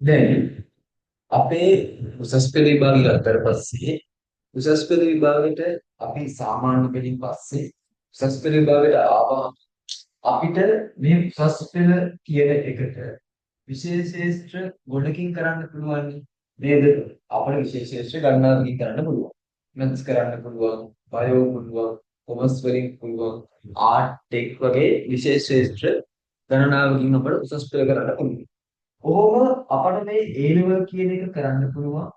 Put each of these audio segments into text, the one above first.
දැන් අපේ උසස් පෙළ විභාගය ගත්තට පස්සේ උසස් පෙළ විභාගෙට අපි සාමාන්‍ය පෙළින් පස්සේ උසස් පෙළ විභාගයට ආවම අපිට මේ උසස් පෙළ කියන එකට විශේෂ ක්ෂේත්‍ර ගොඩකින් කරන්න පුළුවන් නේද? අපිට විශේෂ ක්ෂේත්‍ර ගණනාවකින් කරන්න පුළුවන්. මැත්ස් කරන්න පුළුවන්, බයෝ පුළුවන්, කොමර්ස් වලින් පුළුවන්, ආර්ට් ටෙක් වගේ විශේෂ ක්ෂේත්‍ර ගණනාවකින් අපිට උසස් පෙළ කරන්න පුළුවන්. කොහොම අපට මේ A level කියන එක කරන්න පුළුවන්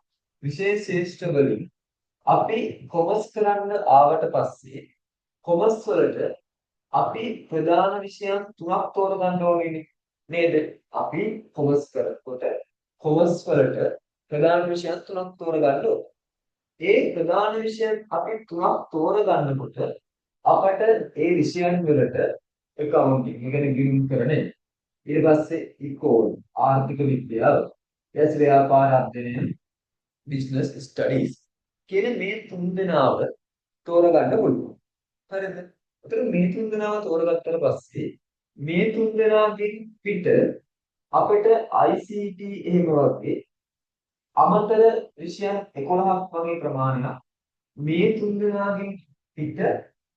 විශේෂ ක්ෂේත්‍ර වලින් අපි කොමර්ස් කරන්න ආවට පස්සේ කොමර්ස් වලට අපි ප්‍රධාන විෂයන් තුනක් තෝරගන්න ඕනේනේ නේද? අපි කොමර්ස් කරනකොට කොමර්ස් වලට ප්‍රධාන විෂයන් තුනක් තෝරගන්න ඕනේ. ඒ ප්‍රධාන විෂයන් අපි තුනක් තෝරගන්නකොට අපට ඒ විෂයන් වලට ඇකවුන්ටිං, ඒ කියන්නේ ගිණුම්කරණය, ඊට පස්සේ ඉකෝන් ආර්ථික විද්‍යාව, ඊට පස්සේ ව්‍යාපාර අධ්‍යයනය, බිස්නස් ස්ටඩීස් කියන මේ තුන් දෙනාව තෝරගන්න පුළුවන්. හරිද? එතකොට මේ තුන් දෙනාව තෝරගත්තට පස්සේ මේ තුන් දෙනාගෙන් පිට අපිට ICT එහෙම වගේ අමතර විෂයන් 11ක් වගේ ප්‍රමාණයක්, මේ තුන් දෙනාගෙන් පිට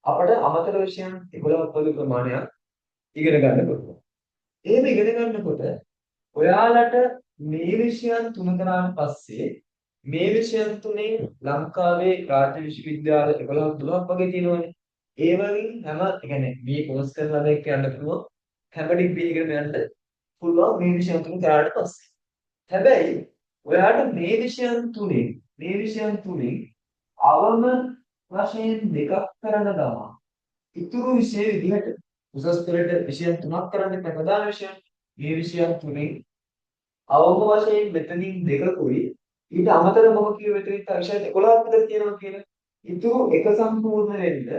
අපට අමතර විෂයන් 11ක් වගේ ප්‍රමාණයක් ඉගෙන ගන්න පුළුවන්. එහෙම ඉගෙන ගන්නකොට ඔයාලට මේ විෂයන් තුන කරාට පස්සේ මේ විෂයන් තුනෙන් ලංකාවේ රාජ්‍ය විශ්වවිද්‍යාල 11ක් 12ක් වගේ තියෙනවනේ. ඒ වලින් හැම, ඒ කියන්නේ මේ කෝස් කරන ළමයෙක් යන්න පුළුවන් හැම ඩිග්‍රී එකකටම යන්න පුළුවන් මේ විෂයන් තුන කරාට පස්සේ. හැබැයි ඔයාට මේ විෂයන් තුනෙන් අවම වශයෙන් දෙකක් කරන ගමන් ඉතුරු විෂය විදිහට උසස් පෙළට විෂයන් තුනක් කරන්න එපා, ප්‍රධාන විෂයන්. මේ විෂයන් තුනෙන් අවම වශයෙන් මෙතනින් දෙකකුයි, ඊට අමතරව මම කිව්ව මෙතනින් තව විෂයන් 11ක් විතර තියෙනවා කියලා. ඉතුරු එක සම්පූර්ණ වෙන්න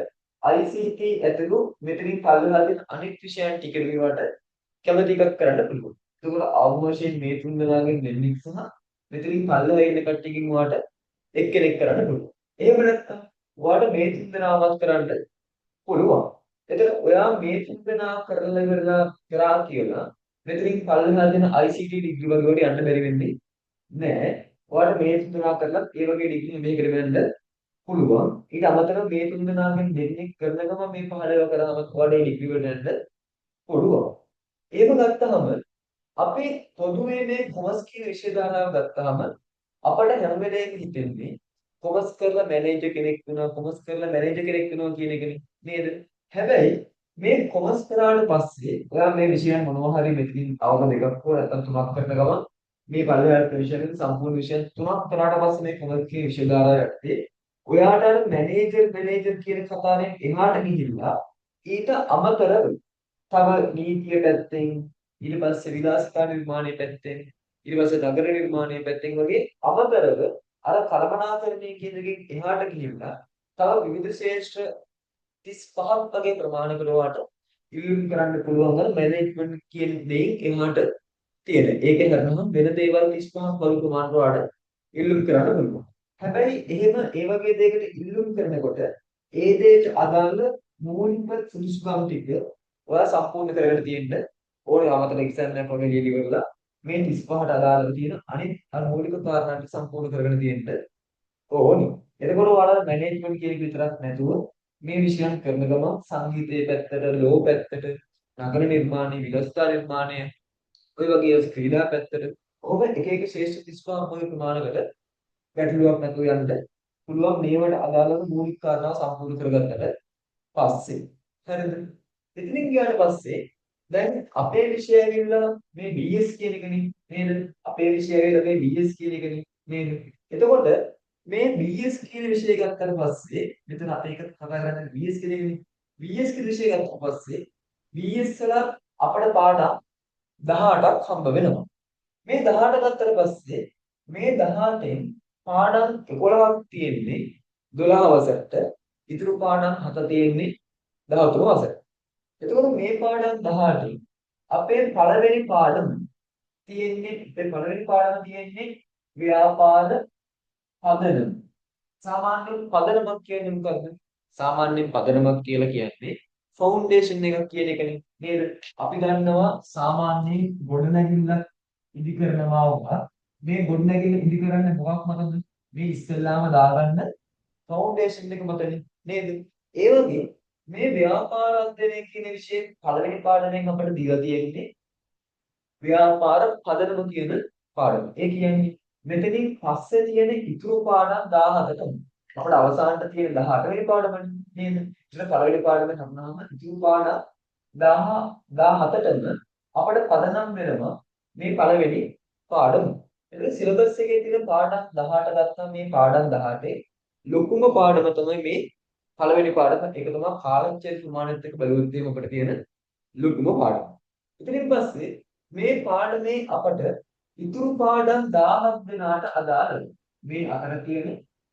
ICT ඇතුළු මෙතනින් පල්ලෙහා තියෙන අනිත් විෂයන් ටික මේවට කැමති එකක් කරන්න පුළුවන්. එතකොට අවම වශයෙන් මේ තුන් දෙනාගෙන් දෙන්නෙක් සහ මෙතනින් පල්ලෙහා ඉන්න කට්ටියකින් ඔයාට එක්කෙනෙක් කරන්න පුළුවන්. එහෙම නැත්නම් ඔයාට මේ තුන් දෙනාවත් කරන්න පුළුවන්. එතකොට ඔයා මේ තුන් දෙනා කරලා ඉවරලා කරා කියලා මෙතනින් පල්ලෙහා තියෙන ICT degree වගේ වලට යන්න බැරි වෙන්නේ නෑ. ඔයාට මේ තුන් දෙනා කරලත් ඒ වගේ ඩිග්‍රී මේකට යන්න පුළුවන්. ඊට අමතරව මේ තුන් දෙනාගෙන් දෙන්නෙක් කරන ගමන් මේ පහළ ඒවා කරාම ඔයාට ඒ ඩිග්‍රී වලට යන්න පුළුවන්. එහෙම ගත්තහම අපි පොදුවේ මේ කොමර්ස් කියන විෂය ධාරාව ගත්තාම අපට හැම වෙලේම හිතෙන්නේ කොමර්ස් කරලා මැනේජර් කෙනෙක් වෙනවා, කොමර්ස් කරලා මැනේජර් කෙනෙක් වෙනවා කියන එකනේ නේද? හැබැයි මේ කොමර්ස් කරාට පස්සේ ඔයා මේ විෂයන් මොනවා හරි මෙතනින් අවම දෙකක් හෝ නැත්නම් තුනක් කරන ගමන් මේ පල්ලෙහාට විෂයන් සම්පූර්ණ විෂයන් තුනක් කරාට පස්සේ මේ කොමර්ස් කියන විෂය ධාරාව යටතේ ඔයාට අර මැනේජර් මැනේජර් කියන කතාවෙන් එහාට ගිහිල්ලා ඊට අමතරව තව නීතිය පැත්තෙන්, ඊට පස්සේ විලාසිතා නිර්මාණය පැත්තෙන්, ඊට පස්සේ නගර නිර්මාණය පැත්තෙන් වගේ අමතරව අර කළමනාකරණය කියන එකෙන් එහාට ගිහිල්ලා තව විවිධ ක්ෂේත්‍ර 35ක් වගේ ප්‍රමාණයකට ඔයාට ඉල්ලුම් කරන්න පුළුවන් අර මැනේජ්මන්ට් කියන දෙයින් එහාට තියෙන. ඒක හැරුණාම වෙන දේවල් 35ක් වගේ ප්‍රමාණයට ඔයාට ඉල්ලුම් කරන්න පුළුවන්. හැබැයි එහෙම ඒ වගේ දෙයකට ඉල්ලුම් කරනකොට ඒ දෙයට අදාළ මූලික සුදුසුකම් ටික ඔයා සම්පූර්ණ කරගෙන තියෙන්න ඕනේ. අමතර එක්සෑම් එකක් වගේ ලියලා ඉවරලා මේ 35ට අදාළව තියෙන අනිත් අර මූලික කාරණා ටික සම්පූර්ණ කරගෙන තියෙන්න ඕනි. එතකොට ඔයාලා මැනේජ්මන්ට් කියන එක විතරක් නැතුව මේ විෂයන් කරන ගමන් සංගීතයේ පැත්තට, ලෝ පැත්තට, නගර නිර්මාණය, විලාසිතා නිර්මාණය, ඔය වගේ ක්‍රීඩා පැත්තට, ඔහොම එක එක ක්ෂේත්‍ර 35 වගේ ප්‍රමාණයකට ගැටලුවක් නැතුව යන්න පුළුවන් මේවට අදාළව මූලික කාරණා සම්පූර්ණ කරගත්තට පස්සේ. හරිද? එතනින් ගියාට පස්සේ දැන් අපේ විෂය ඇවිල්ලා මේ BS කියන එකනේ නේද? අපේ විෂය ඇවිල්ලා මේ BS කියන එකනේ නේද? එතකොට මේ BS කියන විෂය ගත්තට පස්සේ මෙතන අපි එක කතා කරන්නේ BS කියන එකනේ. BS කියන විෂය ගත්තට පස්සේ BS වල අපට පාඩම් 18ක් හම්බ වෙනවා. මේ 18 ගත්තට පස්සේ මේ 18න් පාඩම් 11ක් තියෙන්නේ 12 වසරට. ඉතුරු පාඩම් 7 තියෙන්නේ 13 වසරට. එතකොට මේ පාඩම් 18න් අපේ පළවෙනි පාඩම තියෙන්නේ ව්‍යාපාර පදනම. සාමාන්‍යයෙන් පදනමක් කියන්නේ මොකද්ද? සාමාන්‍යයෙන් පදනමක් කියලා කියන්නේ ෆවුන්ඩේෂන් එකක් කියන එකනේ නේද? අපි දන්නවා සාමාන්‍යයෙන් ගොඩනැගිල්ලක් ඉදි කරනවා වුණත් මේ ගොඩනැගිල්ල ඉදි කරන්නේ මොකක් මතද? මේ ඉස්සෙල්ලාම දාගන්න ෆවුන්ඩේෂන් එක මතනේ නේද? ඒ වගේ මේ ව්‍යාපාර අධ්‍යයනය කියන විෂයේ පළවෙනි පාඩමෙන් අපිට දීලා තියෙන්නේ ව්‍යාපාර පදනම කියන පාඩම. ඒ කියන්නේ මෙතනින් පස්සේ තියෙන ඉතුරු පාඩම් 17ටම අපිට අවසානට තියෙන 18 වෙනි පාඩමනේ නේද? ඉතින් පළවෙනි පාඩමෙන් හම්බුනහම ඉතුරු පාඩම් 17ටම අපිට පදනම් වෙනවා මේ පළවෙනි පාඩම. එතකොට සිලබස් එකේ තියෙන පාඩම් 18 ගත්තම මේ පාඩම් 18 ලොකුම පාඩම තමයි මේ පළවෙනි පාඩම. ඒක තමයි කාලච්ඡේද ප්‍රමාණයත් එක්ක බැලුවොත් එහෙම අපිට තියෙන ලොකුම පාඩම. ඉතින් පස්සේ මේ පාඩමේ අපට ඉතුරු පාඩම් 17 දෙනාට අදාළව මේ අතර තියෙන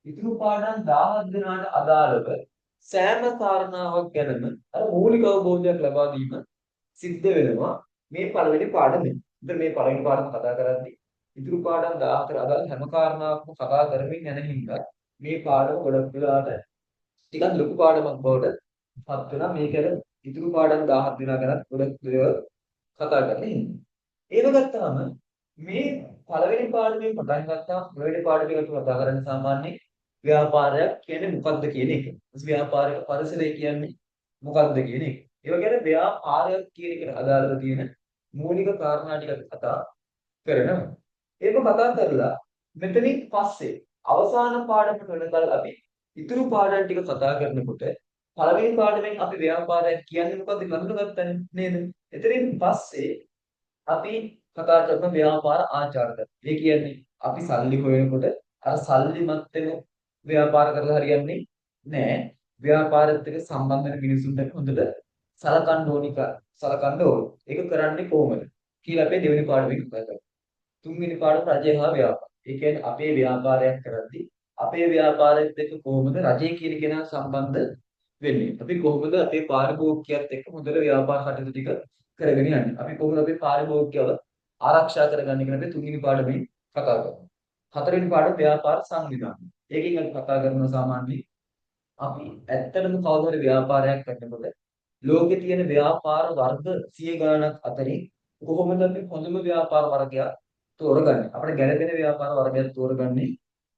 ඉතුරු පාඩම් 17 දෙනාට අදාළව සෑම කාරණාවක් ගැනම අර මූලික අවබෝධයක් ලබා දීම සිද්ධ වෙනවා මේ පළවෙනි පාඩමෙන්. ඉතින් මේ පළවෙනි පාඩම කතා කරද්දී ඉතුරු පාඩම් 14 අදාළ හැම කාරණාවක්ම කතා කරමින් යන හින්දා මේ පාඩම ගොඩක් වෙලාවට ටිකක් ලොකු පාඩමක් බවට පත් වෙනවා. මේක අර ඉතුරු පාඩම් 17 දෙනා ගැනත් ගොඩක් දේවල් කතා කරලා ඉන්නේ. ඒව ගත්තාම මේ පළවෙනි පාඩමෙන් පටන් ගත්තාම පළවෙනි පාඩමේ අපි කතා කරන්නේ සාමාන්‍යයෙන් ව්‍යාපාරයක් කියන්නේ මොකක්ද කියන එක. ව්‍යාපාරික පරිසරය කියන්නේ මොකක්ද කියන එක. ඒ වගේම ව්‍යාපාරයක් කියන එකට අදාළව තියෙන මූලික කාරණා ටික අපි කතා කරනවා. ඒක කතා කරලා මෙතනින් පස්සේ අවසාන පාඩමට වෙනකල් අපි ඉතුරු පාඩම් ටික කතා කරනකොට පළවෙනි පාඩමෙන් අපි ව්‍යාපාරයක් කියන්නේ මොකක්ද කියලා හඳුනගත්තනේ නේද? එතනින් පස්සේ අපි කතා කරන ව්‍යාපාර ආචාර ධර්ම. ඒ කියන්නේ අපි සල්ලි හොයනකොට අර සල්ලි මත්තෙම ව්‍යාපාර කරලා හරියන්නේ නෑ. ව්‍යාපාරත් එක්ක සම්බන්ධ වෙන මිනිසුන්ට හොඳට සලකන්න ඕනික සලකන්න ඕන. ඒක කරන්නේ කොහොමද කියලා අපේ දෙවෙනි පාඩමෙන් කතා කරනවා. තුන්වෙනි පාඩම රජය හා ව්‍යාපාර. ඒ කියන්නේ අපේ ව්‍යාපාරයක් කරද්දී අපේ ව්‍යාපාරෙත් එක්ක කොහොමද රජය කියන කෙනා සම්බන්ධ වෙන්නේ? අපි කොහොමද අපේ පාරිභෝගිකයත් එක්ක හොඳට ව්‍යාපාර කටයුතු ටික කරගෙන යන්නේ? අපි කොහොමද අපේ පාරිභෝගිකයව ආරක්ෂා කරගන්නේ කියලා අපි තුන්වෙනි පාඩමෙන් කතා කරනවා. හතරවෙනි පාඩම ව්‍යාපාර සංවිධානය. ඒකෙන් අපි කතා කරනවා සාමාන්‍යයෙන් අපි ඇත්තටම කවදා හරි ව්‍යාපාරයක් කරනකොට ලෝකේ තියෙන ව්‍යාපාර වර්ග සිය ගණනක් අතරින් කොහොමද අපි හොඳම ව්‍යාපාර වර්ගයක් තෝරගන්නේ? අපිට ගැළපෙන ව්‍යාපාර වර්ගයක් තෝරගන්නේ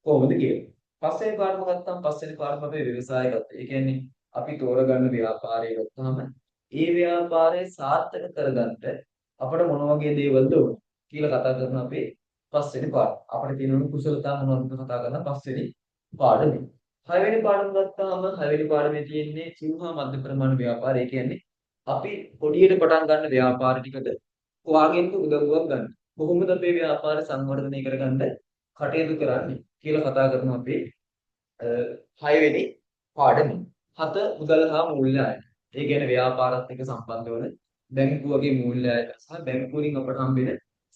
කොහොමද කියලා. පස්වෙනි පාඩම ගත්තාම පස්වෙනි පාඩම අපේ ව්‍යවසායකත්වය. ඒ කියන්නේ අපි තෝරගන්න ව්‍යාපාරය ගත්තාම ඒ ව්‍යාපාරය සාර්ථක කරගන්න අපිට මොන වගේ දේවල්ද ඕන කියලා කතා කරන අපේ පස්වෙනි පාඩම. අපිට තියෙන කුසලතා මොනවද කතා කරන පස්වෙනි පාඩමේ. හයවෙනි පාඩම ගත්තාම හයවෙනි පාඩමේ තියෙන්නේ සිව් හා මධ්‍ය ප්‍රමාණ ව්‍යාපාර. ඒ කියන්නේ අපි පොඩියට පටන් ගන්න ව්‍යාපාර ටිකට කොහාගෙන්ද උදව්වක් ගන්න? කොහොමද අපේ ව්‍යාපාර සංවර්ධනය කරගන්න කටයුතු කරන්නේ කියලා කතා කරනවා අපේ හයවෙනි පාඩමේ. හත මුදල් හා මූල්‍ය ආයතන. ඒ කියන්නේ ව්‍යාපාරත් එක්ක සම්බන්ධ වන බැංකු වගේ මූල්‍ය ආයතන සහ බැංකු වලින් අපට හම්බෙන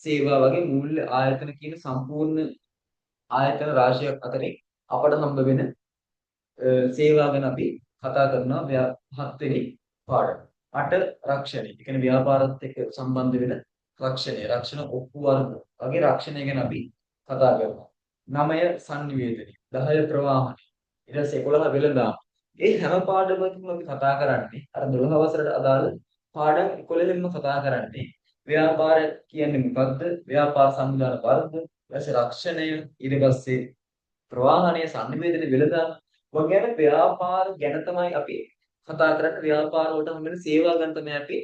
සේවා වගේ මූල්‍ය ආයතන කියන සම්පූර්ණ ආයතන රාශියක් අතරින් අපට හම්බ වෙන සේවා ගැන අපි කතා කරනවා හත්වෙනි පාඩම. අට රක්ෂණය. ඒ කියන්නේ ව්‍යාපාරත් එක්ක සම්බන්ධ වෙන රක්ෂණය, රක්ෂණ ඔප්පු වර්ග වගේ රක්ෂණය ගැන අපි කතා කරනවා. නවය සංනිවේදනය, 10 ප්‍රවාහනය, ඊට පස්සේ 11 වෙළඳාම. ඒ හැම පාඩමකින්ම අපි කතා කරන්නේ අර 12 වසරට අදාළ පාඩම් 11න්ම කතා කරන්නේ ව්‍යාපාර කියන්නේ මොකද්ද? ව්‍යාපාර සංවිධාන වර්ග, ඊට පස්සේ රක්ෂණය, ඊට පස්සේ ප්‍රවාහනය, සංනිවේදනය, වෙළඳාම වගේ යන ව්‍යාපාර ගැන තමයි අපි කතා කරන්නේ. ව්‍යාපාර වලට හම්බෙන සේවා ගැන තමයි අපි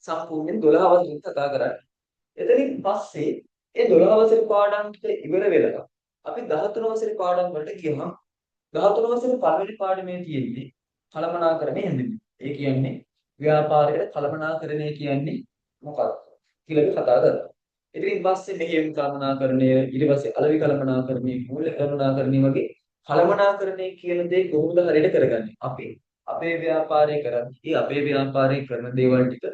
සම්පූර්ණයෙන් 12 වසරින් කතා කරන්නේ. එතනින් පස්සේ ඒ 12 වසරේ පාඩම් ටික ඉවර වෙලා අපි 13 වසරේ පාඩම් වලට ගියහම 13 වසරේ පළවෙනි පාඩමේ තියෙන්නේ කළමනාකරණය හැඳින්වීම. ඒ කියන්නේ ව්‍යාපාරයකට කළමනාකරණය කියන්නේ මොකක්ද කියලා අපි කතා කරනවා. ඉතින් පස්සේ මෙහෙයුම් කළමනාකරණය, ඊට පස්සේ අලෙවි කළමනාකරණය, මූල්‍ය කළමනාකරණය වගේ කළමනාකරණය කියන දේ කොහොමද හරියට කරගන්නේ? අපි අපේ ව්‍යාපාරය කරන්නේ, ඒ අපේ ව්‍යාපාරය කරන දේවල් ටික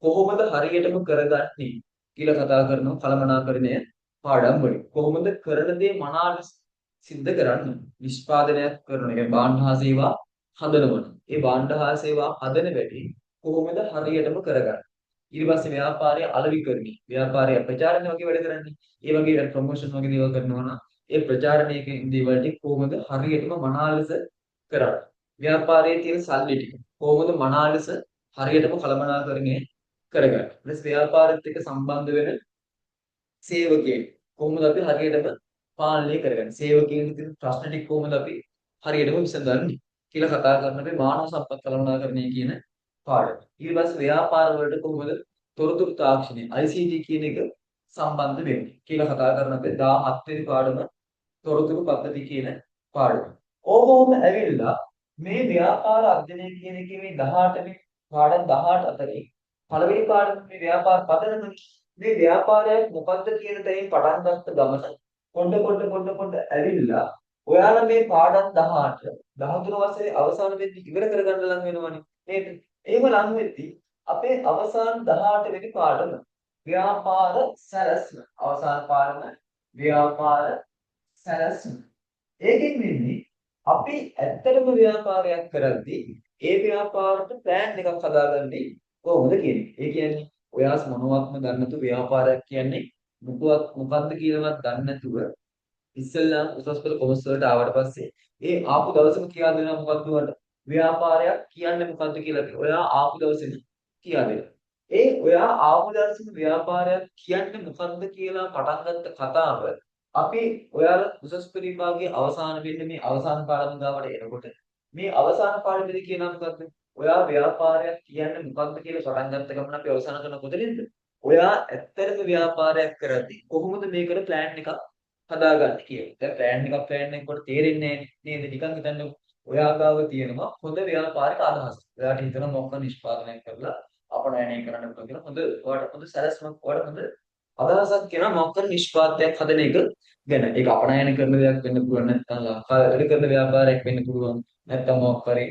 කොහොමද හරියටම කරගන්නේ කියලා කතා කරනවා කළමනාකරණය පාඩම් වලින්. කොහොමද කරන දේ මනාලෙස සිද්ධ කරන්නේ? නිෂ්පාදනයක් කරන, ඒ කියන්නේ භාණ්ඩ හා සේවා හදනවන. ඒ භාණ්ඩ හා සේවා හදන වැඩි කොහොමද හරියටම කරගන්නේ? ඊට පස්සේ ව්‍යාපාරයේ අලෙවිකරණය, ව්‍යාපාරයේ ප්‍රචාරණය වගේ වැඩ කරන්නේ. ඒ වගේ ප්‍රොමෝෂන් වගේ දේවල් කරනවා නම් ඒ ප්‍රචාරණයේ දේවල් ටික කොහොමද හරියටම මනාලෙස කරන්නේ? ව්‍යාපාරයේ තියෙන සල්ලි ටික කොහොමද මනාලෙස හරියටම කළමනාකරණය කරගන්නේ? ඊට පස්සේ ව්‍යාපාරෙත් එක්ක සම්බන්ධ වෙන සේවකයෙක් කොහොමද අපි හරියටම පාලනය කරගන්නේ? සේවකයින්ට තියෙන ප්‍රශ්න ටික කොහොමද අපි හරියටම විසඳන්නේ කියලා කතා කරන මේ මානව සම්පත් කළමනාකරණය කියන පාඩම. ඊට පස්සේ ව්‍යාපාර වලට කොහොමද තොරතුරු තාක්ෂණය ICT කියන එක සම්බන්ධ වෙන්නේ කියලා කතා කරන අපේ 17 වෙනි පාඩම තොරතුරු පද්ධති කියන පාඩම. ඕකෝම ඇවිල්ලා මේ ව්‍යාපාර අධ්‍යයනය කියන එකේ මේ 18 වෙනි පාඩම් 18 අතරින් පළවෙනි පාඩම මේ ව්‍යාපාර පදනමනේ. මේ ව්‍යාපාරයක් මොකද්ද කියන තැනින් පටන් ගත්ත ගමන පොඩ පොඩ පොඩ පොඩ ඇවිල්ලා ඔයාලා මේ පාඩම් 18 13 වසරේ අවසාන වෙද්දි ඉවර කරගන්න ලං වෙනවනේ නේද? එහෙම ලං වෙද්දි අපේ අවසාන 18 වෙනි පාඩම ව්‍යාපාර සැලැස්ම, අවසාන පාඩම ව්‍යාපාර සැලැස්ම. ඒකෙන් වෙන්නේ අපි ඇත්තටම ව්‍යාපාරයක් කරද්දී ඒ ව්‍යාපාරට ප්ලෑන් එකක් හදාගන්නේ කොහොමද කියන එක. ඒ කියන්නේ ඔයා මොනවත්ම දන්නේ නැතුව ව්‍යාපාරයක් කියන්නේ මොකක්ද කියලාවත් දන්නේ නැතුව ඉස්සෙල්ලාම උසස් පෙළ කොමර්ස් වලට ආවට පස්සේ ඒ ආපු දවසම කියා දෙනවා මොකද්ද ඔයාලට ව්‍යාපාරයක් කියන්නේ මොකද්ද කියලා ඔයා ආපු දවසේම කියා දෙනවා. ඒ ඔයා ආපු දවසේම ව්‍යාපාරයක් කියන්නේ මොකද්ද කියලා පටන් ගත්ත කතාව අපි ඔයාලා උසස් පෙළ විභාගයේ අවසාන වෙන්නේ මේ අවසාන පාඩම ගාවට එනකොට මේ අවසාන පාඩමේදී කියනවා මොකද්ද? ඔයා ව්‍යාපාරයක් කියන්නේ මොකද්ද කියලා පටන් ගත්ත ගමන් අපි අවසාන කරන කොතනින්ද? ඔයා ඇත්තටම ව්‍යාපාරයක් කරද්දී කොහොමද මේකට ප්ලෑන් එකක් හදාගන්නේ කියලා. දැන් ප්ලෑන් එකක් කොට තේරෙන්නේ නැහැ නේද? නිකන් හිතන්න ඔයා ගාව තියෙනවා හොඳ ව්‍යාපාරික අදහසක්. ඔයාට හිතෙනවා මොකක් නිෂ්පාදනයක් කරලා අපනයනය කරන්න පුළුවන් කියලා හොඳ ඔයාට හොඳ සැලැස්මක් ඔයාට හොඳ අදහසක් කියනවා මොකක් හරි නිෂ්පාදනයක් හදන එක ගැන. ඒක අපනයන කරන දෙයක් වෙන්න පුළුවන්, නැත්නම් ලංකාවේ වැඩ කරන ව්‍යාපාරයක් වෙන්න පුළුවන්, නැත්නම් මොකක් හරි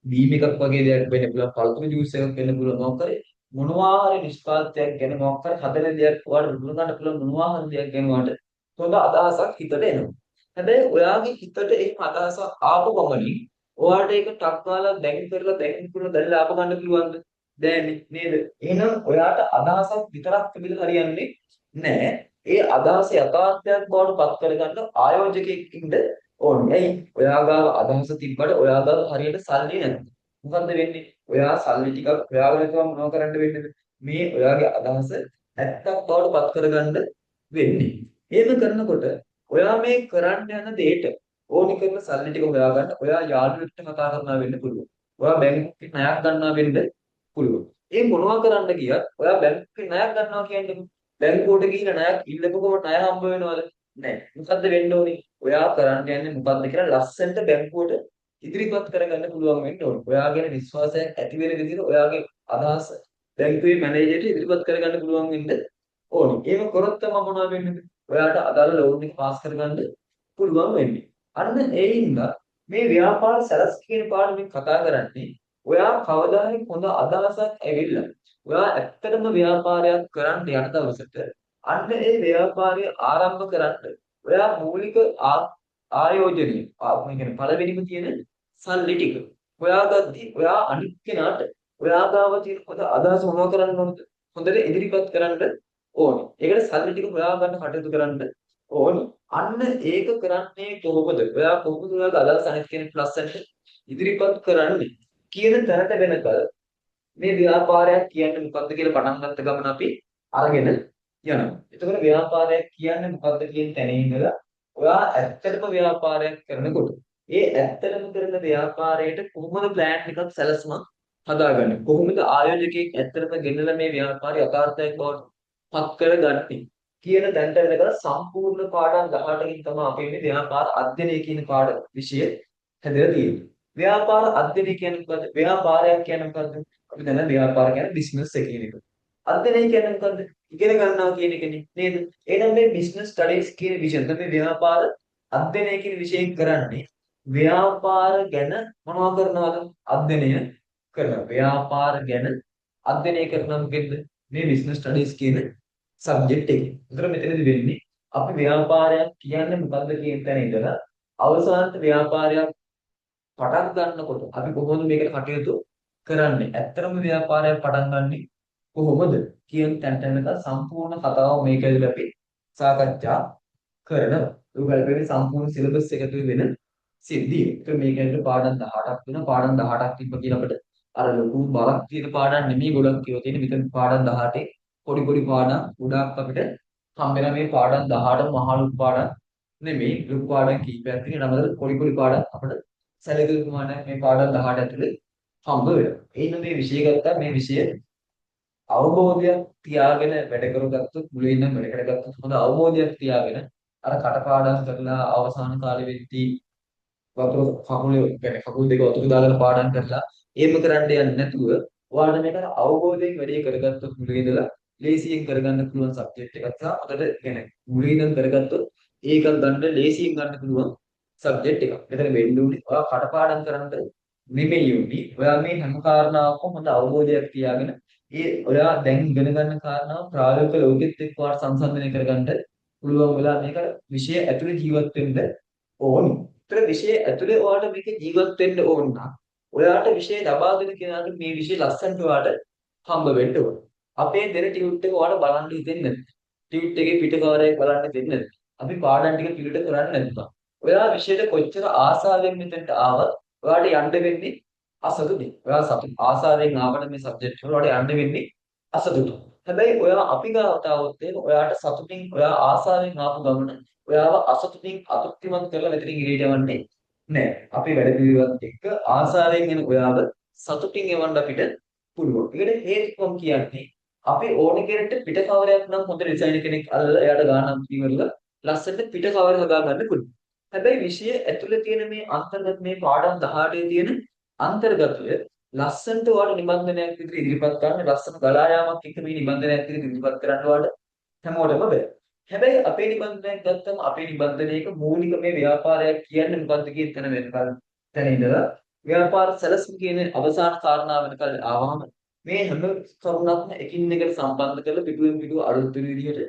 බීම් එකක් වගේ දෙයක් වෙන්න පුළුවන්, පළතුරු ජූස් එකක් වෙන්න පුළුවන්, මොකක් හරි මොනවා හරි නිෂ්පාදනයක් ගැන මොකක් හරි හදන දෙයක් ඔයාලට විකුණ ගන්න පුළුවන් මොනවා හරි දෙයක් ගැන ඔයාලට හොඳ අදහසක් හිතට එනවා. හැබැයි ඔයාගේ හිතට එහෙම අදහසක් ආපු ගමනින් ඔයාට ඒක ටක් ගාලා දැන් කරලා දැන් කරලා දැන්ලා ආප ගන්න පුළුවන්ද? බෑනේ නේද? එහෙනම් ඔයාට අදහසක් විතරක් තිබිලා හරියන්නේ නෑ. ඒ අදහස යථාර්ථයක් බවට පත් කරගන්න ආයෝජකයෙක් ඉන්න ඕනේ. ඇයි? ඔයා ගාව අදහස තිබ්බට ඔයා ගාව හරියට සල්ලි නැත්නම් මොකද්ද වෙන්නේ? ඔයා සල්ලි ටිකක් හොයාගෙන ගියාම මොනව කරන්න වෙන්නේද? මේ ඔයාගේ අදහස ඇත්තක් බවට පත් කරගන්න වෙන්නේ. එහෙම කරනකොට ඔයා මේ කරන්න යන දෙයට ඕනි කරන සල්ලි ටික හොයාගන්න ඔයා යාළුවෙක්ට කතා කරනවා වෙන්න පුළුවන්. ඔයා බැංකුවකින් ණයක් ගන්නවා වෙන්න පුළුවන්. ඒ මොනවා කරන්න ගියත් ඔයා බැංකුවකින් ණයක් ගන්නවා කියන්නේ බැංකුවට ගිහිල්ලා ණයක් ඉල්ලපුවම ණය හම්බ වෙනවද? නෑ. මොකද්ද වෙන්න ඕනේ? ඔයා කරන්න යන්නේ මොකද්ද කියලා ලස්සනට බැංකුවට ඉදිරිපත් කරගන්න පුළුවන් වෙන්න ඕනේ. ඔයා ගැන විශ්වාසයක් ඇති වෙන විදිහට ඔයාගේ අදහස බැංකුවේ මැනේජර්ට ඉදිරිපත් කරගන්න පුළුවන් වෙන්න ඕනේ. එහෙම කරොත් තමයි මොනවද වෙන්නේ? ඔයාට අදාළ ලෝන් එක පාස් කරගන්න පුළුවන් වෙන්නේ. අන්න ඒ හින්දා මේ ව්‍යාපාර සැලැස්ම කියන පාඩමෙන් කතා කරන්නේ ඔයා කවදා හරි හොඳ අදහසක් ඇවිල්ලා ඔයා ඇත්තටම ව්‍යාපාරයක් කරන්න යන දවසට අන්න ඒ ව්‍යාපාරය ආරම්භ කරන්න ඔයා මූලික ආයෝජනය ඒ කියන්නේ පළවෙනිම තියෙන සල්ලි ටික හොයාගද්දි ඔයා අනිත් කෙනාට ඔයා ගාව තියෙන හොඳ අදහස මොනව කරන්න ඕනද? හොඳට ඉදිරිපත් කරන්න ඕනේ. ඒකට සල්ලි ටික හොයාගන්න කටයුතු කරන්න ඕනේ. අන්න ඒක කරන්නේ කොහොමද? ඔයා කොහොමද ඔයාගේ අදහස අනිත් කෙනෙක්ට ලස්සනට ඉදිරිපත් කරන්නේ කියන තැනට වෙනකල් මේ ව්‍යාපාරයක් කියන්නේ මොකද්ද කියලා පටන් ගත්ත ගමන් අපි අරගෙන යනවා. එතකොට ව්‍යාපාරයක් කියන්නේ මොකද්ද කියන තැන ඉඳලා ඔයා ඇත්තටම ව්‍යාපාරයක් කරනකොට ඒ ඇත්තටම කරන ව්‍යාපාරයට කොහොමද ප්ලෑන් එකක් සැලැස්මක් හදාගන්නේ? කොහොමද ආයෝජකයෙක් ඇත්තටම ගෙනලා මේ ව්‍යාපාරය යථාර්ථයක් බවට පත් කරගන්නේ කියන තැනට වෙනකල් සම්පූර්ණ පාඩම් 18කින් තමයි අපි මේ ව්‍යාපාර අධ්‍යයනය කියන පාඩම විෂය හැදලා තියෙන්නේ. ව්‍යාපාර අධ්‍යයනය කියන්නේ මොකද්ද? ව්‍යාපාරයක් කියන්නේ මොකද්ද? අපි දන්නා ව්‍යාපාර කියන්නේ බිස්නස් එක කියන එක. අධ්‍යයනය කියන්නේ මොකද්ද? ඉගෙන ගන්නවා කියන එකනේ නේද? එහෙනම් මේ බිස්නස් ස්ටඩීස් කියන විෂය තමයි ව්‍යාපාර අධ්‍යයනය කියන විෂයෙන් කරන්නේ ව්‍යාපාර ගැන මොනවා කරනවද? අධ්‍යයනය කරනවා. ව්‍යාපාර ගැන අධ්‍යයනය කරනවා මොකෙන්ද? මේ බිස්නස් ස්ටඩීස් කියන සබ්ජෙක්ට් එකේ. ඒතර මෙතනදි වෙන්නේ අපි ව්‍යාපාරයක් කියන්නේ මොකද්ද කියන තැන ඉඳලා අවසානට ව්‍යාපාරයක් පටන් ගන්නකොට අපි කොහොමද මේකට කටයුතු කරන්නේ? ඇත්තටම ව්‍යාපාරයක් පටන් ගන්නෙ කොහොමද කියන තැනට එනකන් සම්පූර්ණ කතාව මේක ඇතුළේ අපි සාකච්ඡා කරනවා. ඒක ගැලපෙන්නේ සම්පූර්ණ සිලබස් එක ඇතුළේ වෙන සිද්ධිය. ඒතර මේක ඇතුළේ පාඩම් 18ක් වෙනවා. පාඩම් 18ක් තිබ්බ කියලා අපිට අර ලොකු බරක් තියෙන පාඩම් නෙමෙයි ගොඩක් ඒවා තියෙන්නේ. මෙතන පාඩම් 18 පොඩි පොඩි පාඩම් ගොඩාක් අපිට හම්බ වෙන මේ පාඩම් 18ම මහා ලොකු පාඩම් නෙමෙයි. ලොකු පාඩම් කීපයක් තියෙන. ඊට අමතරව පොඩි පොඩි පාඩම් අපිට සැලකිලි ප්‍රමාණයක් මේ පාඩම් 18 ඇතුලේ හම්බ වෙනවා. එහෙනම් මේ විෂය ගත්තා මේ විෂය අවබෝධයක් තියාගෙන වැඩ කරගත්තොත් මුලින් ඉඳන් වැඩ කරගත්තොත් හොඳ අවබෝධයක් තියාගෙන අර කටපාඩම් කරලා අවසාන කාලෙ වෙද්දී වතුර කකුලේ කියන්නේ කකුල් දෙක වතුර දාගෙන පාඩම් කරලා එහෙම කරන්න යන්නේ නැතුව ඔයාලට මේක අර අවබෝධයෙන් වැඩේ කරගත්තොත් මුලින් ඉඳලා ලේසියෙන් කරගන්න පුළුවන් සබ්ජෙක්ට් එකක් සහ හොඳට කියන්නේ මුලින් ඉඳන් කරගත්තොත් ඒකක් ගන්න ලේසියෙන් ගන්න පුළුවන් සබ්ජෙක්ට් එකක්. මෙතන වෙන්න ඕනේ ඔයා කටපාඩම් කරන්න නෙමෙයි උනේ. ඔයා මේ හැම කාරණාවකම හොඳ අවබෝධයක් තියාගෙන ඒ ඔයා දැන් ඉගෙන ගන්න කාරණාව ප්‍රායෝගික ලෝකෙත් එක්ක ඔයාට සංසන්දනය කරගන්න පුළුවන් වෙලා මේක විෂය ඇතුලේ ජීවත් වෙන්න ඕනි. ඒතර විෂය ඇතුලේ ඔයාට මේක ජීවත් වෙන්න ඕන නම් ඔයාට විෂය ලබා දෙන කෙනාට මේ විෂය ලස්සනට ඔයාට හම්බ වෙන්න ඕන. අපේ දෙන ටියුට් එක ඔයාට බලන්න හිතෙන්නේ නැද්ද? ටියුට් එකේ පිට කවරයක් බලන්න හිතෙන්නේ නැද්ද? අපි පාඩම් ටික පිළිට කරන්නේ නැත්නම් ඔයා විෂයට කොච්චර ආසාවෙන් මෙතනට ආවත් ඔයාට යන්න වෙන්නේ අසතුටින්. ඔයා සතු ආසාවෙන් ආවට මේ සබ්ජෙක්ට් වල ඔයාට යන්න වෙන්නේ අසතුටින්. හැබැයි ඔයා අපි ගාවට ආවොත් එහෙම ඔයාට සතුටින් ඔයා ආසාවෙන් ආපු ගමන ඔයාව අසතුටින් අතෘප්තිමත් කරලා මෙතනින් එළියට යවන්නේ නෑ. අපේ වැඩ පිළිවෙලත් එක්ක ආසාවෙන් එන ඔයාව සතුටින් එවන්න අපිට පුළුවන්. ඒකට හේතුව කියන්නේ අපි ඕන කෙනෙක්ට පිට කවරයක් නම් හොඳ ඩිසයිනර් කෙනෙක් අල්ලලා එයාට ගානක් දීලා ලස්සනට පිට කවර හදා ගන්න පුළුවන්. හැබැයි විෂය ඇතුලේ තියෙන මේ අන්තර්ගත මේ පාඩම් 18 තියෙන අන්තර්ගතය ලස්සනට ඔයාලට නිබන්ධනයක් විදිහට ඉදිරිපත් කරන්න ලස්සන ගලා යාමක් එක්ක මේ නිබන්ධනයක් විදිහට ඉදිරිපත් කරන්න ඔයාලට හැමෝටම බෑ. හැබැයි අපේ නිබන්ධනයක් ගත්තම අපේ නිබන්ධනයක මූලික මේ ව්‍යාපාරයක් කියන්නේ මොකද්ද කියන තැන වෙනකල් තැන ඉඳලා ව්‍යාපාර සැලසුම් කියන අවසාන කාරණාව වෙනකල් ආවම මේ හැම කරුණක්ම එකින් එකට සම්බන්ධ කරලා පිටුවෙන් පිටුව අලුත් වෙන විදිහට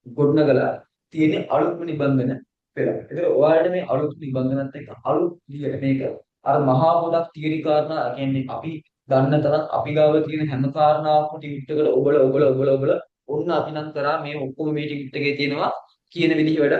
ගොඩනගලා තියෙන අලුත්ම නිබන්ධන පෙළක්. ඒතර ඔයාලට මේ අලුත් නිබන්ධනත් එක්ක අලුත් විදිහට මේක අර මහා පොඩක් තියරි කාරණා කියන්නේ අපි දන්න තරම් අපි ගාව තියෙන හැම කාරණාවක්ම ටියුට් එකට ඔබල ඔබල ඔබල ඔබල ඔන්න අපි නම් කරා මේ ඔක්කොම මේ ටියුට් එකේ තියෙනවා කියන විදිහ වැඩ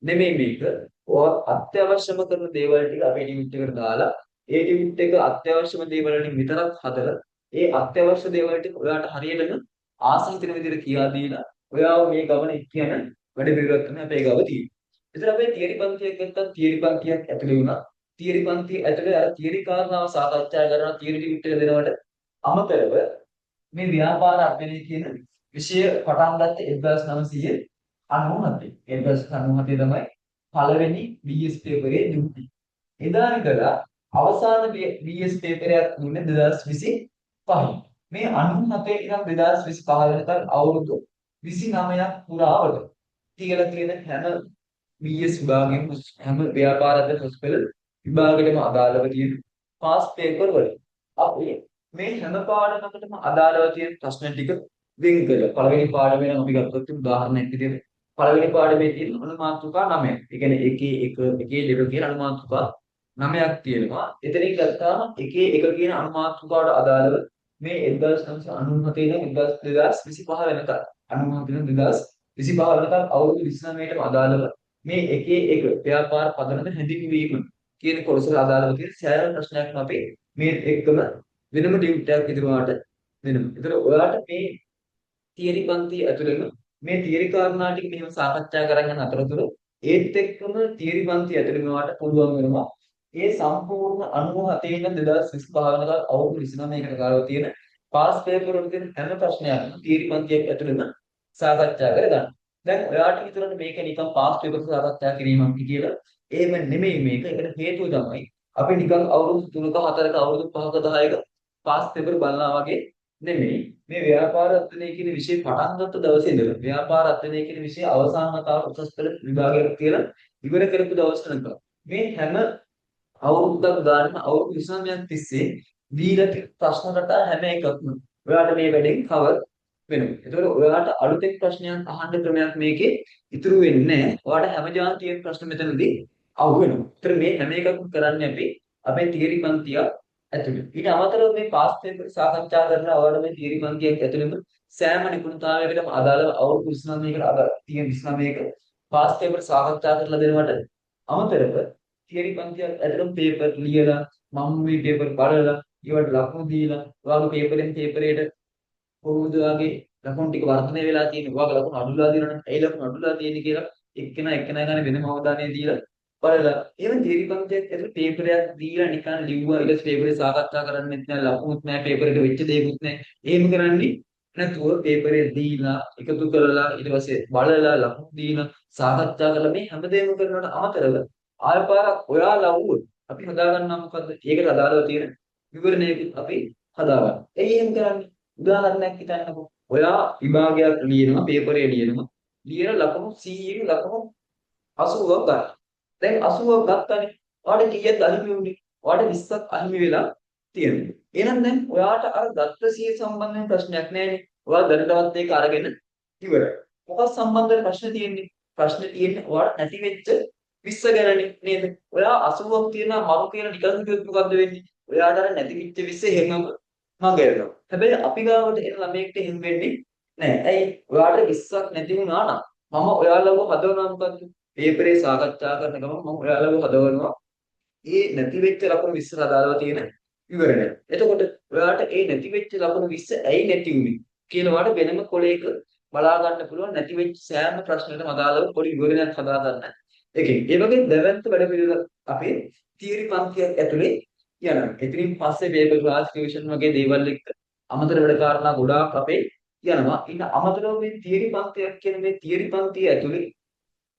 නෙමෙයි මේක. ඔයා අත්‍යවශ්‍යම කරන දේවල් ටික අපේ ටියුට් එකට දාලා ඒ ටියුට් එක අත්‍යවශ්‍යම දේවල් වලින් විතරක් හදලා ඒ අත්‍යවශ්‍ය දේවල් ටික ඔයාට හරියටම ආස හිතෙන විදිහට කියා දීලා ඔයාව මේ ගමන එක්ක යන වැඩ පිළිවෙලක් තමයි අපේ ගාව තියෙන්නේ. ඒතර අපේ තියරි පන්තියක් ගත්තත් තියරි පන්තියක් ඇතුලේ වුණා. තියරි පන්තිය ඇතුලේ අර තියරි කාරණාව සාකච්ඡා කරනවා තියරි ටියුට් එක දෙනවට අමතරව මේ ව්‍යාපාර අධ්‍යයනය කියන විෂය පටන් ගත්තේ 1997. 1997 තමයි පළවෙනි BS පේපරේ දුන්නේ. එදා ඉඳලා අවසාන BS පේපරයක් දුන්නේ 2025. මේ 97 ඉඳන් 2025 වෙනකල් අවුරුදු 29ක් පුරාවට තියලා තියෙන හැම BS විභාගෙම හැම ව්‍යාපාර අධ්‍යයන උසස් පෙළ විභාගෙටම අදාළව තියෙන පාස් පේපර් වල අපි මේ හැම පාඩමකටම අදාළව තියෙන ප්‍රශ්න ටික වෙන් කරලා පළවෙනි පාඩමේ නම් අපි ගත්තොත් උදාහරණයක් විදිහට පළවෙනි පාඩමේ තියෙන අනුමාතෘකා 9ක්. ඒ කියන්නේ 1 1 1 2 කියන අනුමාතෘකා 9ක් තියෙනවා. එතනින් ගත්තාම 1 1 කියන අනුමාතෘකාවට අදාළව මේ 1997 ඉඳන් 2025 වෙනකල් 97 ඉඳන් 2025 වෙනකල් අවුරුදු 29ටම අදාළව මේ 1 1 ව්‍යාපාර පදනම හැඳින්වීම කියන කොටසට අදාළව තියෙන සෑම ප්‍රශ්නයක්ම අපි මේ එක්කම වෙනම ටියුට් එකක් ඉදිරියට වෙනම. ඒතර ඔයාලට මේ තියරි පන්ති ඇතුළෙම මේ තියරි කාරණා ටික මෙහෙම සාකච්ඡා කරන් යන අතරතුර ඒත් එක්කම තියරි පන්ති ඇතුළෙම ඔයාලට පුළුවන් වෙනවා ඒ සම්පූර්ණ 97 ඉඳන් 2025 වෙනකල් අවුරුදු 29කට කාලව තියෙන පාස් පේපර් වල තියෙන හැම ප්‍රශ්නයක්ම තියරි පන්තියක් ඇතුළෙම සාකච්ඡා කරගන්න. දැන් ඔයාට හිතුණානේ මේක නිකන් පාස් පේපර් සාකච්ඡා කිරීමක් කියලා. එහෙම නෙමෙයි මේක. ඒකට හේතුව තමයි අපි නිකන් අවුරුදු 3ක 4ක අවුරුදු 5ක 10ක පාස් පේපර් බලනවා වගේ නෙමෙයි. මේ ව්‍යාපාර අධ්‍යයනය කියන විෂය පටන් ගත්ත දවසේ ඉඳලා ව්‍යාපාර අධ්‍යයනය කියන විෂය අවසාන වතාවට උසස් පෙළ විභාගයක් කියලා ඉවර කරපු දවස් වෙනකම් මේ හැම අවුරුද්දක් ගානම අවුරුදු 29ක් තිස්සේ දීලා තියෙන ප්‍රශ්න රටා හැම එකක්ම ඔයාට මේ වැඩෙන් කවර් වෙනවා. ඒතකොට ඔයාට අලුතෙන් ප්‍රශ්නයක් අහන්න ක්‍රමයක් මේකේ ඉතුරු වෙන්නේ නැහැ. ඔයාට හැම ජාතියෙම ප්‍රශ්න මෙතනදී අහු වෙනවා. ඒතර මේ හැම එකක්ම කරන්නේ අපි අපේ තියරි පන්තිය ඇතුළේ. ඊට අමතරව මේ පාස් පේපර් සාකච්ඡා කරලා ඔයාලා මේ තියරි පන්තියක් ඇතුළෙම සෑම නිපුණතාවයකටම අදාළව අවුරුදු 29කට අදාළ තියෙන 29ක පාස් පේපර් සාකච්ඡා කරලා දෙනවට අමතරව තියරි පන්තියක් ඇතුළෙම පේපර් ලියලා මම මේ පේපර් බලලා ඒවට ලකුණු දීලා ඔයාගේ පේපරෙන් පේපරේට කොහොමද ඔයාගේ ලකුණු ටික වර්ධනය වෙලා තියෙන්නේ. ඔයාගේ ලකුණු අඩුලා තියෙනවනේ. ඇයි ලකුණු අඩුලා තියෙන්නේ කියලා එක්කෙනා එක්කෙනා ගානේ වෙනම අවධානය දීලා බලලා එහෙම තියරි පන්තියක් ඇතුළේ පේපරයක් දීලා නිකන් ලිව්වා ඊට පස්සේ පේපරේ සාකච්ඡා කරන්නෙත් නෑ ලකුණුත් නෑ පේපර් එක වෙච්ච දේකුත් නෑ. එහෙම කරන්නේ නැතුව පේපරේ දීලා එකතු කරලා ඊට පස්සේ බලලා ලකුණු දීලා සාකච්ඡා කරලා මේ හැමදේම කරනවට අමතරව ආය පාරක් ඔයාලා වුවොත් අපි හදා ගන්නවා මොකද්ද? ඒකට අදාළව තියෙන විවරණයකුත් අපි හදා ගන්නවා. ඇයි එහෙම කරන්නේ? උදාහරණයක් හිතන්නකෝ. ඔයා විභාගයක් ලියනවා පේපරේ ලියනවා. ලියන ලකුණු 100න් ලකුණු 80ක් ගන්නවා. දැන් 80ක් ගත්තනේ. ඔයාට කීයක්ද අහිමි වුනේ? ඔයාට 20ක් අහිමි වෙලා තියෙනවා. එහෙනම් දැන් ඔයාට අර ගත්ත 100 සම්බන්ධයෙන් ප්‍රශ්නයක් නෑනේ. ඔයා දැනටවත් ඒක අරගෙන ඉවරයි. මොකක් සම්බන්ධව ප්‍රශ්න තියෙන්නේ? ප්‍රශ්න තියෙන්නේ ඔයාට නැති වෙච්ච 20 ගැනනේ නේද? ඔයා 80ක් තියනවා මරු කියලා නිකන් හිතුවොත් මොකද්ද වෙන්නේ? ඔයාට අර නැති වෙච්ච 20 එහෙමම මග එනවා. හැබැයි අපි ගාවට එන ළමයෙක්ට එහෙම වෙන්නේ නෑ. ඇයි? ඔයාට 20ක් නැති වුණා නම් මම ඔයාලව හදවනවා මොකද්ද? පේපරේ සාකච්ඡා කරන ගමන් මම ඔයාලව හදවනවා ඒ නැති වෙච්ච ලකුණු 20 අදාළව තියෙන විවරණය. එතකොට ඔයාට ඒ නැති වෙච්ච ලකුණු 20 ඇයි නැති වුනේ කියලා ඔයාට වෙනම කොලයක බලා ගන්න පුළුවන් නැති වෙච්ච සෑම ප්‍රශ්නයකටම අදාළව පොඩි විවරණයක් හදා ගන්න. එකකින්. ඒ වගේ දැවැන්ත වැඩ පිළිවෙලක් අපේ තියරි පන්තියක් ඇතුලේ යනවා. එතනින් පස්සේ පේපර් ක්ලාස් රිවිෂන් වගේ දේවල් එක්ක අමතර වැඩ කාරණා ගොඩාක් අපේ යනවා. ඊට අමතරව මේ තියරි පන්තියක් කියන මේ තියරි පන්තිය ඇතුලේ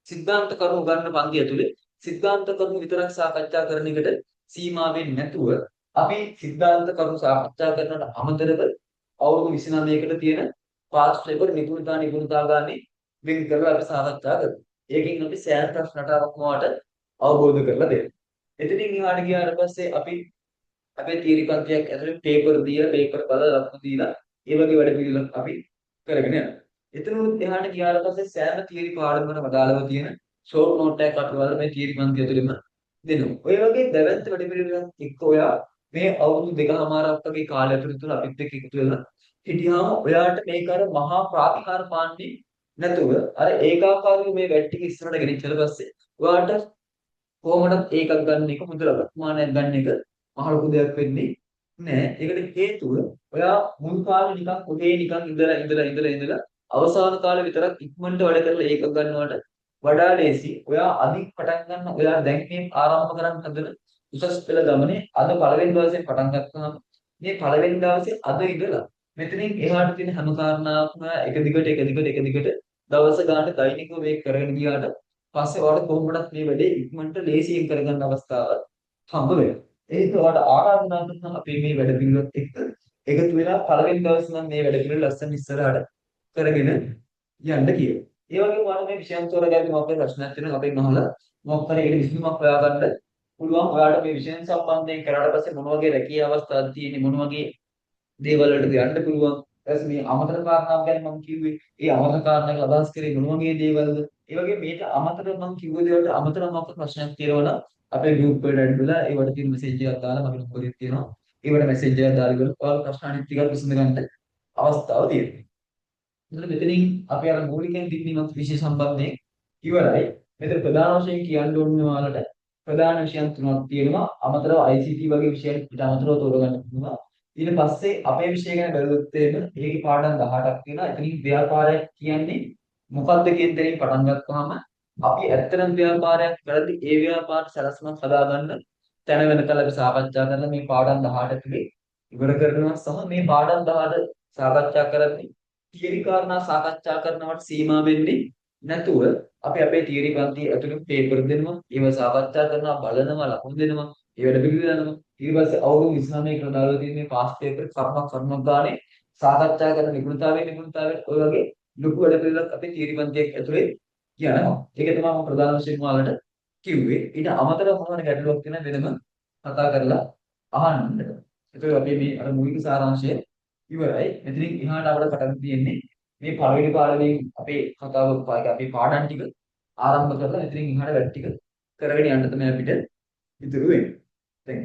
සිද්ධාන්ත කරුණු ගන්න පන්තිය ඇතුලේ සිද්ධාන්ත කරුණු විතරක් සාකච්ඡා කරන එකට සීමා වෙන්නේ නැතුව අපි සිද්ධාන්ත කරුණු සාකච්ඡා කරනට අමතරව අවුරුදු 29කට තියෙන පාස් පේපර් නිපුණතා නිපුණතා ගානේ වෙන් කරලා අපි සාකච්ඡා කරනවා. ඒකෙන් අපි සෑම ප්‍රශ්න රටාවක්ම ඔයාලට අවබෝධ කරලා දෙනවා. එතනින් එහාට ගියාට පස්සේ අපි අපේ තියරි පන්තියක් ඇතුලේ පේපර් දීලා පේපර් බලලා ලකුණු දීලා ඒ වගේ වැඩ පිළිවෙලක් අපි කරගෙන යනවා. එතනුත් එහාට ගියාට පස්සේ සෑම තියරි පාඩමකටම අදාළව තියෙන ෂෝට් නෝට් එකක් අපි ඔයාලට මේ තියරි පන්ති ඇතුළෙම දෙනවා. ඔය වගේ දැවැන්ත වැඩ පිළිවෙලක් එක්ක ඔයා මේ අවුරුදු දෙකමාරක් වගේ කාලය ඇතුළත තුල අපිත් එක්ක එකතු වෙලා හිටියාම ඔයාට මේක අර මහා ප්‍රාතිහාර පාන්නේ නැතුව අර ඒකාකාරීව මේ වැඩ ටික ඉස්සරහට ගෙනිච්චට පස්සේ ඔයාට කොහොමදත් ඒකක් ගන්න එක හොඳ ලබ්මානයක් ගන්න එක මහ ලොකු දෙයක් වෙන්නේ නෑ. ඒකට හේතුව ඔයා මුල් කාලේ නිකන් කොහේ නිකන් ඉඳලා ඉඳලා ඉඳලා ඉඳලා අවසාන කාලේ විතරක් ඉක්මනට වැඩ කරලා ඒකක් ගන්නවට වඩා ලේසි. ඔයා අදින් පටන් ගන්න ඔයා දැන් මේ ආරම්භ කරන්න හදන උසස් පෙළ ගමනේ අද පළවෙනි දවසේ පටන් ගත්තාම මේ පළවෙනි දවසේ අද ඉඳලා මෙතනින් එහාට තියෙන හැම කාරණාවක්ම එක දිගට එක දිගට එක දිගට දවස ගානේ දෛනිකව මේක කරගෙන ගියාට පස්සේ ඔයාලට කොහොමදත් මේ වැඩේ ඉක්මනට ලේසියෙන් කරගන්න අවස්ථාව හම්බ වෙනවා. ඒක ඔයාලට ආරාධනා කරනවා අපේ මේ වැඩ පිළිවෙලත් එක්ක එකතු වෙලා පළවෙනි දවසේ නම් මේ වැඩ පිළිවෙල ලස්සන ඉස්සරහට කරගෙන යන්න කියලා. ඒ වගේම ඔයාලට මේ විෂයන් තෝරගන්න මොකක් හරි ප්‍රශ්නයක් තියෙනවා අපෙන් අහලා මොකක් හරි ඒකට විසඳුමක් හොයාගන්න පුළුවන්. ඔයාලට මේ විෂයන් සම්බන්ධයෙන් කරාට පස්සේ මොන වගේ රැකියා අවස්ථාවක් තියෙන්නේ මොන වගේ දේවල් වලටද යන්න පුළුවන්. ඊට පස්සේ මේ අමතර කාරණාව ගැන මම කිව්වේ. ඒ අමතර කාරණාවක අදහස් කරේ මොන වගේ දේවල්ද? ඒ වගේ මේක අමතරව මම කිව්ව දේවල්ට අමතරව මොකක් ප්‍රශ්නයක් තියෙනවා නම් අපේ ගෲප් වලට ඇඩ් වෙලා ඒවට තියෙන මෙසේජ් එකක් දාලා මගේ නම්බර් එක තියෙනවා. ඒවට මෙසේජ් එකක් දාලා ඉවරලා ඔයාලා ප්‍රශ්න අනිත් ටිකක් විසඳ ගන්න අවස්ථාව තියෙනවා. එතකොට මෙතනින් අපි අර මූලිකයෙන් දින්වීමත් විෂය සම්බන්ධයෙන් ඉවරයි. මෙතන ප්‍රධාන වශයෙන් කියන්න ඕනේ ඔයාලට ප්‍රධාන විෂයන් තුනක් තියෙනවා. අමතරව ICT වගේ විෂයන් ඊට අමතරව තෝරගන්න පුළුවන්. ඊට පස්සේ අපේ විෂය ගැන බැලුවොත් එහෙම ඒකේ පාඩම් 18ක් තියෙනවා. එතනින් ව්‍යාපාරයක් කියන්නේ මොකද්ද කියන තැනින් පටන් ගත්තාම අපි ඇත්තටම ව්‍යාපාරයක් කරද්දී ඒ ව්‍යාපාර සැලැස්මක් හදාගන්න තැන වෙනකල් අපි සාකච්ඡා කරලා මේ පාඩම් 18 ඇතුලේ ඉවර කරනවා සහ මේ පාඩම් 18 සාකච්ඡා කරද්දී තියරි කාරණා සාකච්ඡා කරනවට සීමා වෙන්නේ නැතුව අපි අපේ තියරි පන්ති ඇතුළේ පේපර් දෙනවා, ඒව සාකච්ඡා කරනවා, බලනවා, ලකුණු දෙනවා, ඒ වැඩ පිළිවෙල යනවා. ඊට පස්සේ අවුරුදු 29 කට දාලා තියෙන මේ පාස් පේපර් කරුණක් කරුණක් ගානේ සාකච්ඡා කරන නිපුණතාවය ඔය වගේ ලොකු වැඩ පිළිවෙලක් අපේ තියරි පන්තියක් ඇතුලේ යනවා. ඒක තමයි මම ප්‍රධාන වශයෙන් ඔයාලට කිව්වේ. ඊට අමතරව මොන හරි ගැටලුවක් තියෙනවා වෙනම කතා කරලා අහන්න. එතකොට අපි මේ අර මූලික සාරාංශය ඉවරයි. මෙතනින් එහාට අපිට පටන් තියෙන්නේ මේ පළවෙනි පාඩමෙන් අපේ කතාව අපේ පාඩම් ටික ආරම්භ කරලා මෙතනින් එහාට වැඩ ටික කරගෙන යන්න තමයි අපිට ඉතුරු වෙන්නේ. දැන්